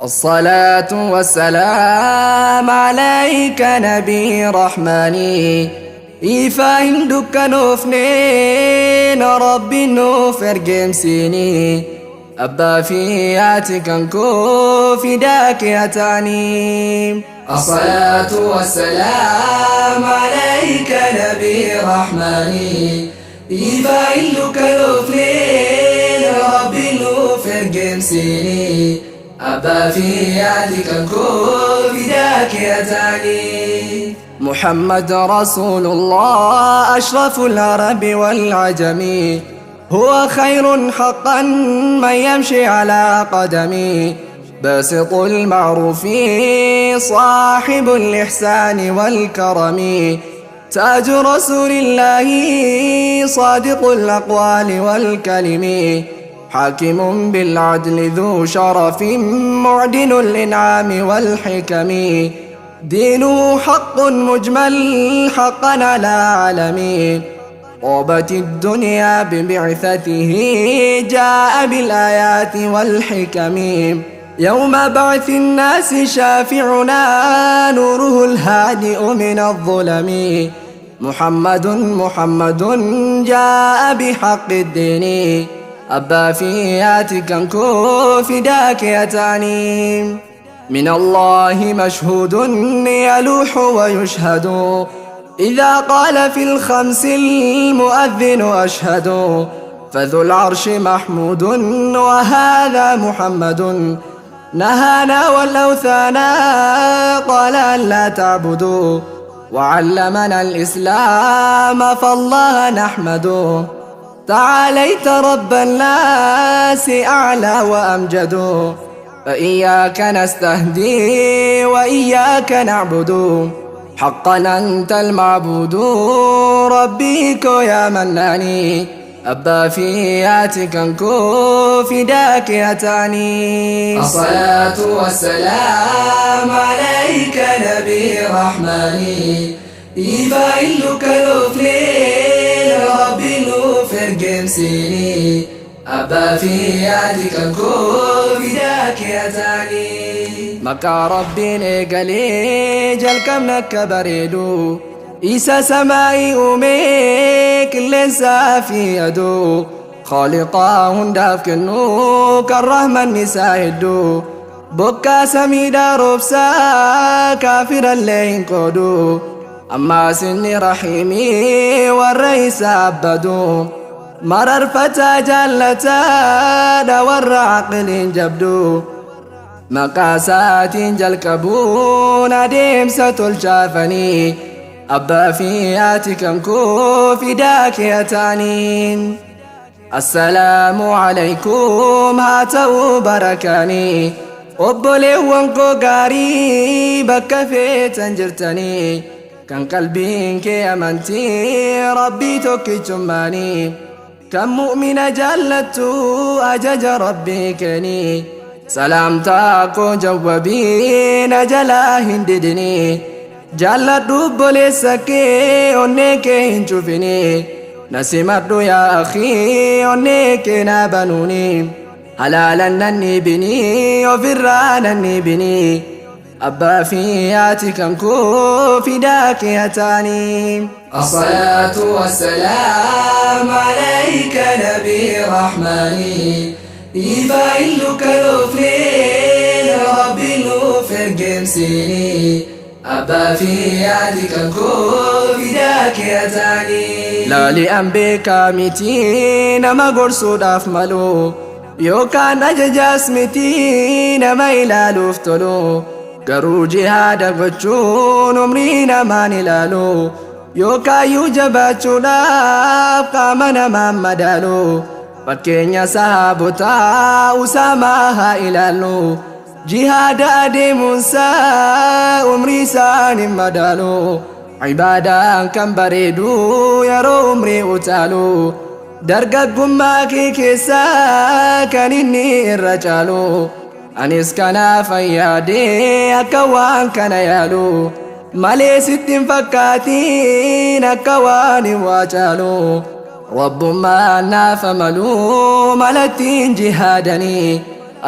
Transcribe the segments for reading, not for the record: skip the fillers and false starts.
الصلاة والسلام عليك نبي رحماني Ifaa hin dukkanoofneen Rabbi nuuf ergeemsiini Abbaa fi haati kan koo fidaa kee haa ta'anii. الصلاة والسلام عليك نبي رحماني Ifaa hin dukkanoofneen Rabbi nuuf ergeemsiini Abbaa fi haati kan koo fidaa kee haa ta'anii. محمد رسول الله أشرف العرب والعجم هو خير حقا من يمشي على قدمي باسط المعروف صاحب الإحسان والكرم تاج رسول الله صادق الأقوال والكلم حاكم بالعدل ذو شرف معدن الإنعام والحكم دينه حق مجمل حقا على عالمي طابت الدنيا ببعثته جاء بالآيات والحكم يوم بعث الناس شافعنا نوره الهادئ من الظلم محمد محمد جاء بحق الدين Abbaa fi haati kan koo fidaa kee haa ta'anii. من الله مشهود يلوح ويشهد إذا قال في الخمس المؤذن أشهد فذو العرش محمود وهذا محمد نهانا والأوثان قال ألا تعبدوا وعلمنا الإسلام فالله نحمد تعاليت رب الناس أعلى وأمجد فإياك نستهدي وإياك نعبد حقا أنت المعبود ربي koo yaa mannaanii Abbaa fi haati kan koo fidaa kee haa ta'anii. الصلاة والسلام عليك نبي رحماني Ifaa hin dukkanoofneen Rabbi nuuf ergeemsiini Abbaa fi haati kan koo fidaa kee haa ta'anii. Maqaa Rabbiin eegalee jalqabna akka bareedu Isa samaa'ii uumee qilleensaa fi aduu Khaaliqaa hundaaf kennu kan rahmanni isaa hedduu Bokkaa samiidhaa roobsaa kaafirallee hin qoodu Ammaas inni rahiimii warra isa abbadu Mararfataa jaallataadha warra aqliin jabdu Maqaa isaatiin jalqabuun adeemsa tolchaafanii Abbaa fi haati kan koo fidaa kee haa ta'aniin. Assalaamu alaykum haa ta'uu barakaanii Obboleewwan koo gaarii bakka feetan jirtanii Kan qalbiin kee amantii Rabbii tokkichummaanii Kan mu'mina jaallattu ajaja Rabbii keenii Salaamtaa koo jawwabii na jalaa hin didinii Jaalladhu obboleessa kee onnee kee hin cufinii Na simadhu yaa akhii onnee kee naa banuunii Halaalan nan dhiibinii ofirraa nan dhiibinii Abbaa fi haati kan koo fidaa kee haa ta'anii. الصلاة والسلام عليك نبي رحماني Ifaa hin dukkanoofneen Rabbi nuuf ergeemsiini Abbaa fi haati kan koo fidaa kee haa ta'anii. Laali an beekaa miti nama gorsuudhaaf malu Yookaan ajajaas miti nama ilaaluuf tolu Garuu jihaada gochuun umrii namaan ilaalu Yookaayyuu jabaachuudhaaf qaama namaan madaalu Fakkeenya sahaabotaa Usaamaa haa ilaallu Jihaada adeemuunsaa umrii isaan hin madaalu Ibaadaan kan bareedu yeroo umrii utaalu Dargaggummaa kee keessa kan inni irra caalu Anis kanaafan yaade akka waan kana yaalu Malee sitti hin fakkaatiin akka waan hin waa caalu Rabbummaan naaf amalu malattiin jihaadanii.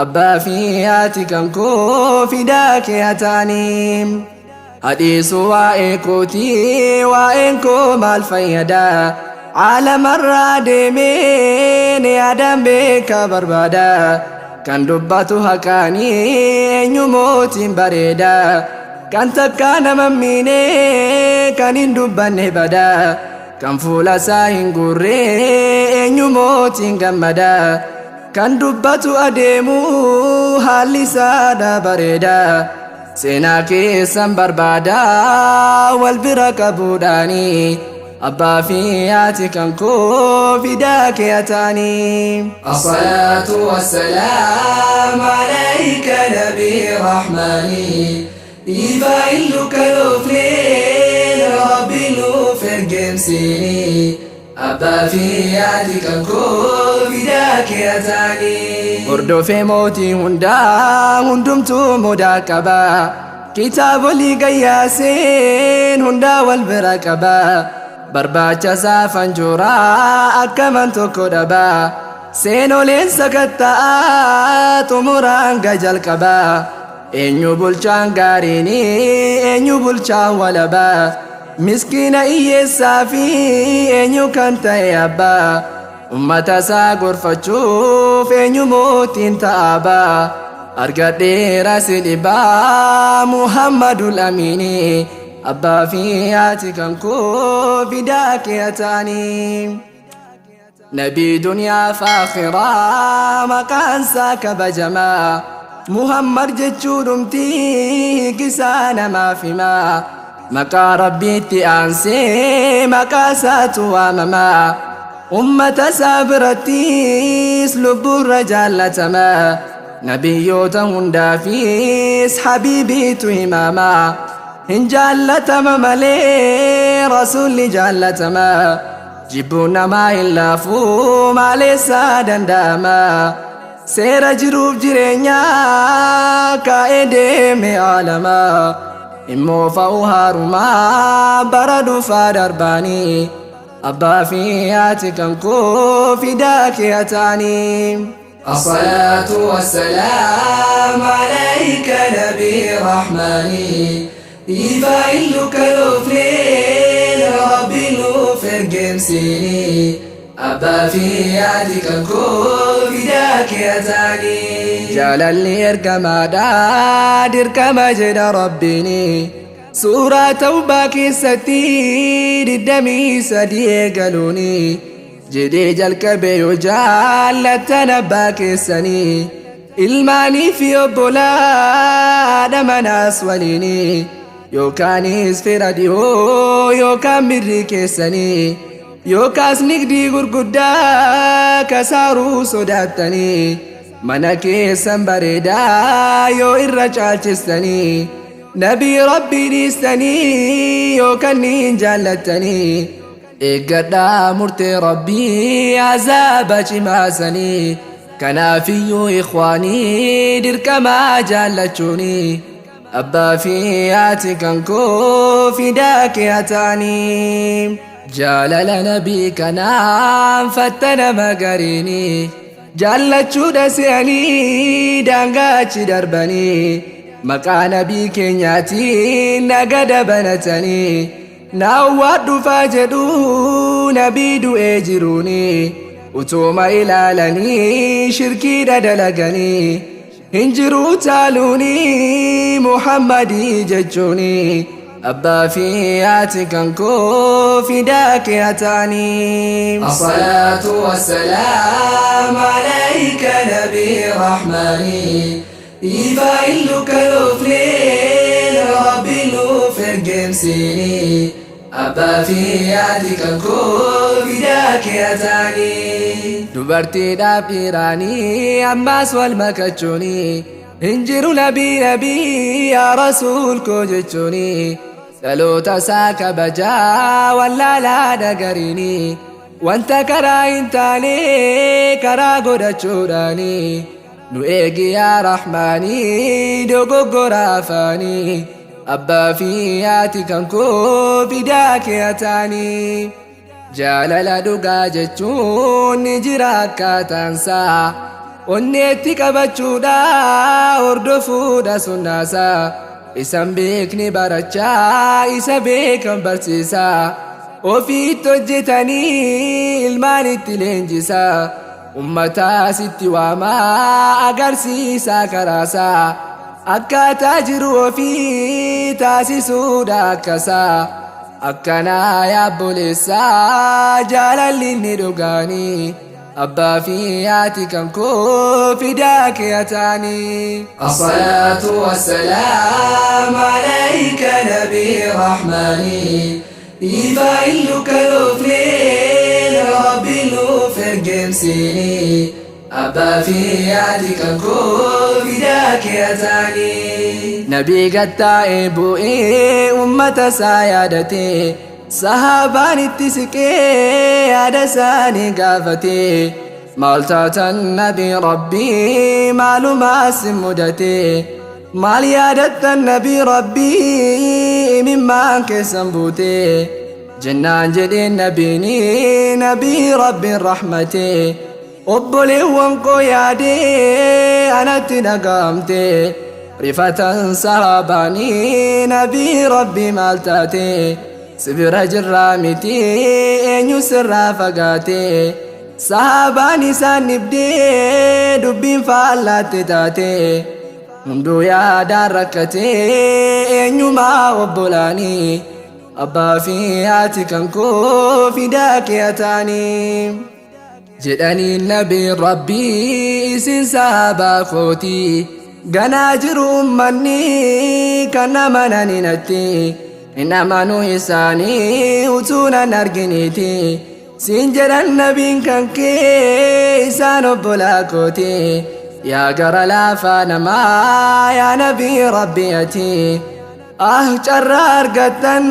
Abbaa fi haati kan koo fidaa kee haa ta'anii. Hadiisu waa'ee kootii waa'een koo maal fayyada? Caalamarraa deemeen yaadaan beeka barbaada. Kan dubbatu haqaanii eenyu mootiin bareeda. Kan takkaa nama miine kan hin dubbanne bada. Kan fuula isaa hin guurre eenyu mootiin gammada. Kan dubbatu adeemu haalli isaadha bareeda. Seenaa keessan barbaada wal bira qabuudhaani. Abbaa fi haati kan koo fidaa kee haa ta'anii. الصلاة والسلام عليك نبي رحماني إفاعلك لوفلين ربي لوفرجمسيني Abbaa fi haati kan koo fidaa kee haa ta'anii. Hordofee mootii hundaa hundumtuu mudaa qaba. Kitaabolii gayyaaseen hundaa wal bira qaba. Barbaacha saafan juuraa akkaman tokko dhaba. Seenoleen sakatta'aa xumuraan jalqaba. Eenyu bulchaan gaariini eenyu bulchaan walaba. Miskiina hiyyeessaa fi eenyu kan ta'e abbaa. Ummata isaa gorfachuuf eenyu mootiin ta'aba. Argadheera si dhibaa Muhammadul Amiini. Abbaa fi haati kan koo fidaa kee haa ta'anii. Nabii duniyaa fi akhiraa maqaan isaa kabajamaa. Muhammad jechuu dhumtii hiikisaa namaaf himaa. Maqaa Rabbiitti aansee maqaa isaatu waamamaa. Ummata isaa birattis lubbuurra jaallatamaa. Nabiyyoota hundaafis habiibiitu himamaa. Hin jaallatama malee rasuulli jaallatamaa. Jibbuun namaa hin laafuu maaleessaa danda'ama. Seera jiruuf jireenyaa kaa'ee deeme aalamaa. Immoo fa'u haarumaa bara dhufaa darbaanii. Abbaa fi haati kan koo fidaa kee haa ta'anii. الصلاة والسلام عليك نبي رحماني إفاعلك لوفلين ربي لوفرجمسيني Abbaa fi haati kan koo fidaa kee haa ta'anii. Jaalalli ergamaadha dirqama jedha Rabbiini. Suuraa Tawbaa keessatti 23 eegaluuni. Jedhee jalqabe yoo jaallattan abbaa keessanii. Ilmaanii fi obbolaadha manaas waliini. Yookaanis fira dhihoo yookaan mirri keessanii. Yookaas nigdii gurguddaa kasaaruu sodaattanii. Mana keessan bareedaa yoo irra caalchistanii. Nabii Rabbii dhiistanii yookaan niin jaallattanii. Eeggadhaa murtee Rabbii azaaba cimaasanii. Kanaafiyyuu ikhwaanii dirqamaa jaallachuuni. Abbaa fi haati kan koo fidaa kee haa ta'anii. Jaalala nabii kanaan fattanama gariini. Jaallachuudha se'anii daangaa achi darbanii. Maqaa nabii keenyaatiin nagada banatanii. Naawwaa dhufaa jedhu nabii du'ee jiruuni. Utuma ilaalanii shirkiidha dalaganii. Hin jiru taaluuni Muhammadii jechuuni. Abbaa fi haati kan koo fidaa kee haa ta'anii. الصلاة والسلام عليك نبي رحماني إفاعلك لوفلين ربي لوفرجمسيني Abbaa fi haati kan koo fidaa kee haa ta'anii. Dubartiidhaaf dhiiraanii ammaas wal makachuuni. Hin jiru nabii nabii yaa rasuul koo jechuuni. Dhaloota isaa kabajaa wallaalaadha gariini. Wanta karaa hin taane karaa godhachuudhaani. Nu eegi yaa Rahmaanii dogoggora afaanii. Abbaa fi haati kan koo fidaa kee haa ta'anii. Jaalala dhugaa jechuun ni jira akkaataansaa. Onneetti qabachuudha hordofuudha sunnaasaa. Isan beekne barachaa isa beekan barsiisaa. Ofiitti hojjetanii ilmaan itti leenjisaa. Ummataas itti waamaa agarsiisaa karaasaa. Akkaataa jiru ofii taasisuudha akkasaa. Akkanaa yaa obboleessaa jaalalli inni dhugaanii. Abbaa fi haati kan koo fidaa kee ataanii. Assalaatu wassalaam alayka nabii rahmaanii. Ifa illu kaloofneen rabbi nuuf ergemsiinii. Abbaa fi haati kan koo fidaa kee ataanii. Nabii gattaa'ee bu'ee ummata isaa yaadatee. Sahaabaan itti siqee yaada isaanii gaafate. Maal taatan nabii rabbii maalumaa si mudate. Maal yaadattan nabii rabbii imimmaan keessan buute. Jennaan jedheen nabiini nabii rabbiin rahmate. Obboleewwan koo yaadee anatti dhaga'amte. Rifatan sahaabaanii nabii rabbii maal taate. Si bira jirraa miti eenyu sirraa fagaate. Sahaabaan isaan dhibdee dubbiin faallaatti taate. Hunduu yaadaan rakkate eenyumaa obbolaanii. Abbaa fi haati kan koo fidaa kee ataanii. Jedhanii nabii rabbii isin sahaabaa kooti. Ganaa jiru ummanni kan amananii natti. Hin amanuu isaanii utuu nan arginiiti. Siin jedhan nabiin kan kee isaan obbolaa kooti. Yaa gara laafaa namaa yaa nabii rabbii ati. Ah carraa argattan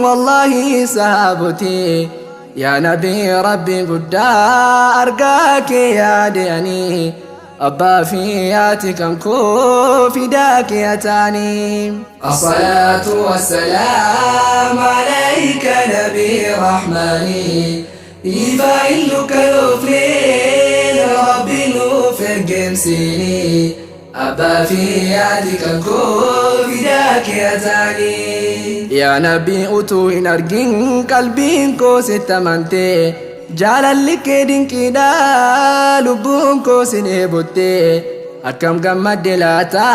wallaahi sahaabuti. Yaa nabii rabbii guddaa argaa kee yaade ani. Abbaa fi haati kan koo fidaa kee ataanii. Assalaatu wassalaam alayka nabii rahmaanii. Ifa illu kaloofneen rabbi nuuf ergemsiinii. Abbaa fi haati kan koo fidaa kee ataanii. Yaa nabii utuu hin argin qalbiin koo sitti amantee. Jaalalli kee dinqiidha lubbuun koo sin eebotte. Akkam gammadde laata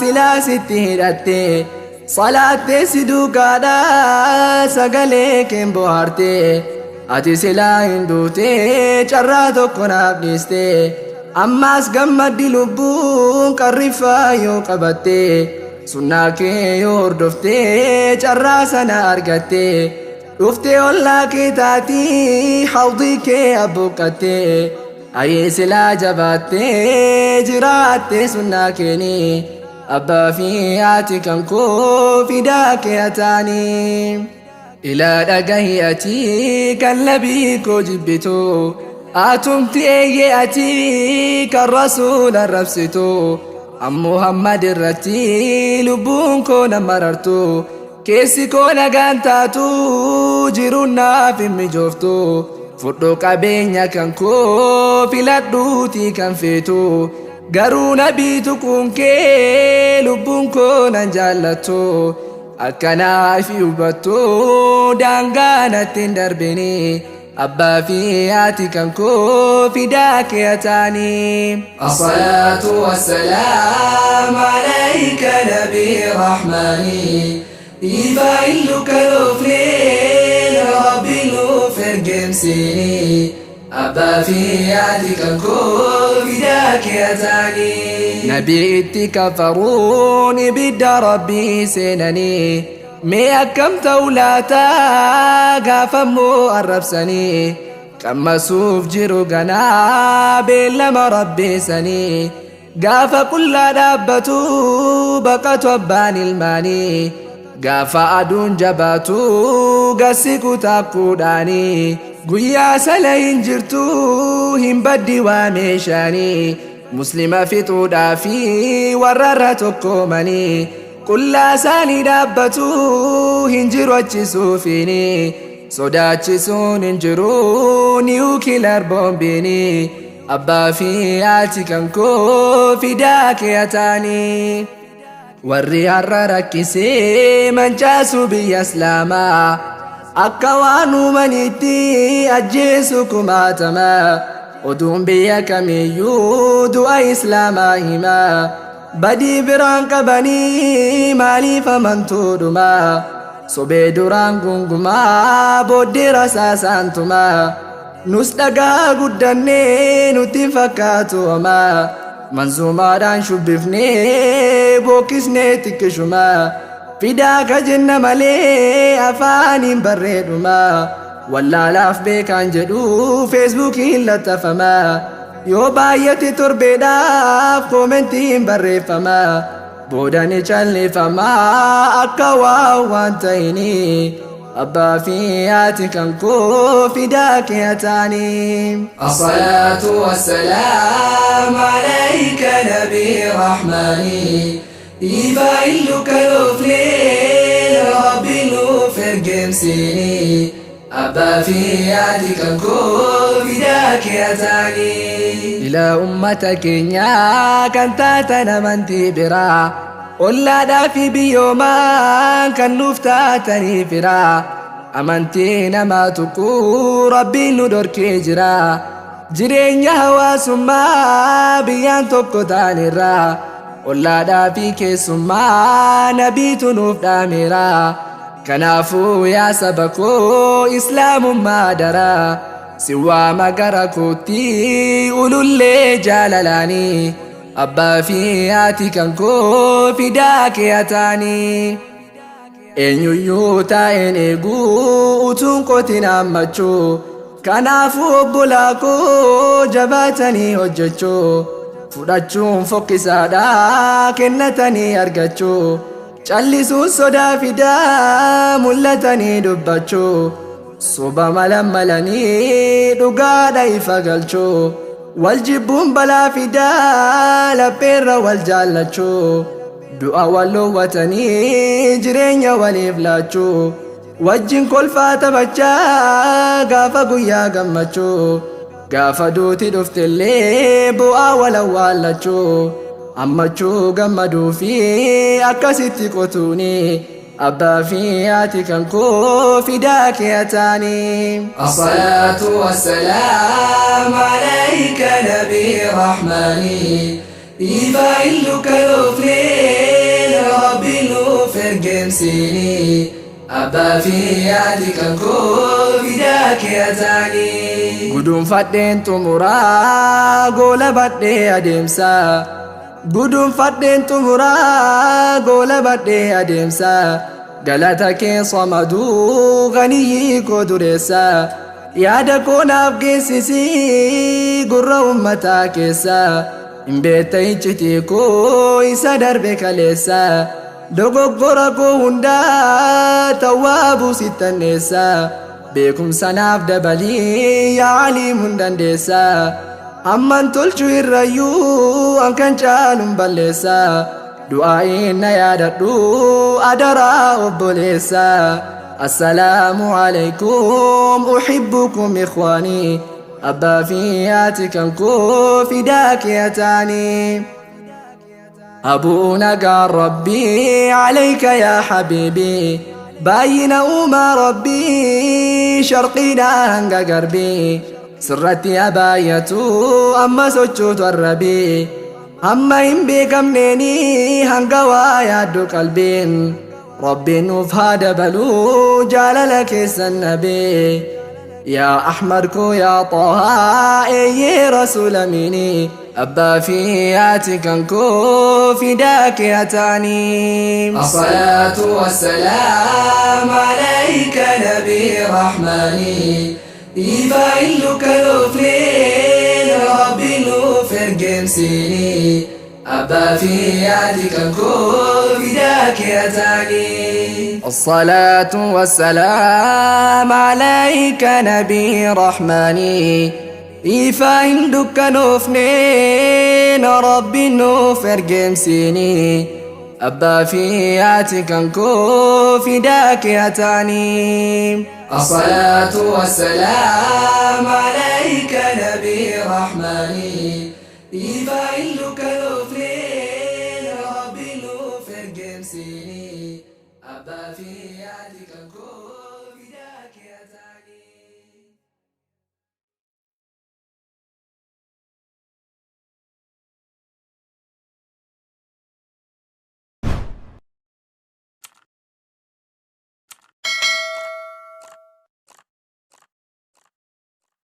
silaa sitti hidhatte. Salaattee si duukaadha sagalee keen bohaarte. Ati silaa hin duute carraa tokko naaf dhiiste. Ammaas gammaddi lubbuun qarriffaa yoo qabatte. Sunnaa kee yoo hordofte carraa sana argatte. Dhuftee ollaa kee taatii hawdii kee abbuuqqatte. Ayii silaa jabaattee jiraatte sunnaa keenii. Abbaa fi haati kan koo fidaa kee ataanii. Ilaa dhagahi ati kan nabii koo jibbitu. Atumti eeyyee ati kan rasuula rabsitu. An Muhammad irratti lubbuun koo na marartu. Keessi koo nagaan taatu jiruun naaf hin mijooftu. Fudhu qabeenya kan koo filadhuutii kan feetu. Garuu nabii tuquun kee lubbuun koo nan jaallattu. Akkanaaf hubattu daangaa natti hin darbini. Abbaa fi haati kan koo fidaa kee ataanii. Assalaatu wassalaam alayka nabii rahmaanii. Ifa illu kaloofneen rabbi nuuf ergemsiinii. Abbaa fi haati kan koo fidaa kee ataanii. Nabii itti kafaruun ibidda rabbii seenanii. Mee akkam ta'u laata gaafammoo arrabsanii. Qammasuuf jiru ganaa beellama rabbeessanii. Gaafa qullaa dhaabbatu baqatu abbaan ilmaanii. Gaafa aduun jabaatu gasiqu taakkuudhaanii. Guyyaa sana hin jirtu hin baddi waa meeshaanii. Muslima fixuudhaa fi warra tokkoomanii. Qullaa isaanii dhaabbatu hin jiru achisuufiini. Sodaachisuun hin jiru nuclear boombiini. Abbaa fi haati kan koo fidaa kee ta'anii. Warri har'a rakkisee mancaasuu biyya Islaamaa akka waan uumanitti ajjeesu kumaatama. Oduun biyya kamiyyuu du'a Islaamaa hima. Badii biraan qabanii maaliif amantuudhuma? Sobee duraan gungumaa booddee rasaasaan tuma. Nus dhagaa guddannee nutti hin fakkaatu homaa. Manzuumaadhaan shubbifnee bookkisnee xiqqishuma. Fidaa ka jenna malee afaaniin barreedhuma. Wallaalaaf beekaan jedhu feesbuukiin laxxafama. Yoo baay'ate torbeedhaaf koomentiin barreeffama. Booda ni callifama akka waan waan ta'inii. Abbaa fi haati kan koo fidaa kee ta'anii. As-salaatu was-salaam alayka nabii rahmaanii. Ifa illuka dhoofnee Rabbi nuuf ergemsiinii. Abbaa fi haati kan koo fidaa kee ta'anii. Ilaa ummata keenyaa kan taatan amantii biraa. Ollaadhaa fi biyyoomaan kan nuuf taatanii firaa. Amantii namaa tuquu Rabbiin nu dhorkee jira. Jireenya hawaasummaa biyyaan tokko taanerra. Ollaadhaa fi keessummaa nabiitu nuuf dhaameera. Kanaafuu yaa saba koo islaamummaa daraa. Si waama gara kootti ulullee jaalalaanii. Abbaa fi haati kan koo fidaa kee ta'anii. Eenyuyyuu taa'een eeguu utuun qotiin hammachuu. Kanaafuu obbolaa koo jabaatanii hojjechuu. Fudhachuun fokkisaadha kennatanii argachuu. Callisuun sodaa fidaa mul'atanii dubbachuu. Soba malan malanii dhugaadha ifa galchuu. Wal jibbuun balaa fidaa lapheerra wal jaallachuu. Du'a wal dhoowwatanii jireenya waliif laachuu. Wajjin kolfaa taphachaa gaafa guyyaa gammachuu. Gaafa duuti dhuftellee bu'aa wal awwaallachuu. Ammachuu gammaduu fi akkasitti qotuuni. Abbaa fi haati kan koo fidaa kee ta'anii. As-salaatu was-salaam alayka nabii rahmaanii. Ifa illuka dhoofnee Rabbi nuuf ergemsiinii. Abbaa fi haati kan koo fidaa kee ta'anii. Guduunfadheen xumuraa goola badhee adeemsa. Guduunfadheen xumuraa goola badhee adeemsa. Galata kee samaduu ganiyyii koo dureessa. Yaada koo naaf geessisii gurra ummataa keessa. Hin beekta iccitii koo isa darbe kaleessa. Dogoggora koo hundaa tawwaabuu sittanneessa. Beekumsa naaf dabalii yaa aliimuun dandeessa. Amman tolchu irrayyuu an kan caaluun balleessa. Du'aa'iin na yaadadhu adaraa obboleessa. Assalaamu alaykum uhibbukum ikhwaanii. Abbaa fi haati kan koo fidaa kee ta'anii. أبونا قال ربي عليك يا حبيبي باين أوما ربي شرقنا هنگا غربي سرتي أبايتو أما سوچوت الربي أما إن بكمنيني هنگا ويادو قلبين ربي نوف هذا بلو جاللك النبي يا أحمد كو يا طه أي رسول أميني أبا في هاتك كو فداك أتاني. الصلاة والسلام عليك نبي رحماني. إيفا إلك لوفلين ربي نوف ارجمسيني. أبا في هاتك كو فداك أتاني. الصلاة والسلام عليك نبي رحماني. Ifa hin dukkanoofneen Rabbi nuuf ergemsiini. Abbaa fi haati kan koo fidaa kee haa ta'anii. الصلاة والسلام عليك نبي رحماني إفعلك لوفين ربي لوفر جمسيني أبا في يدك.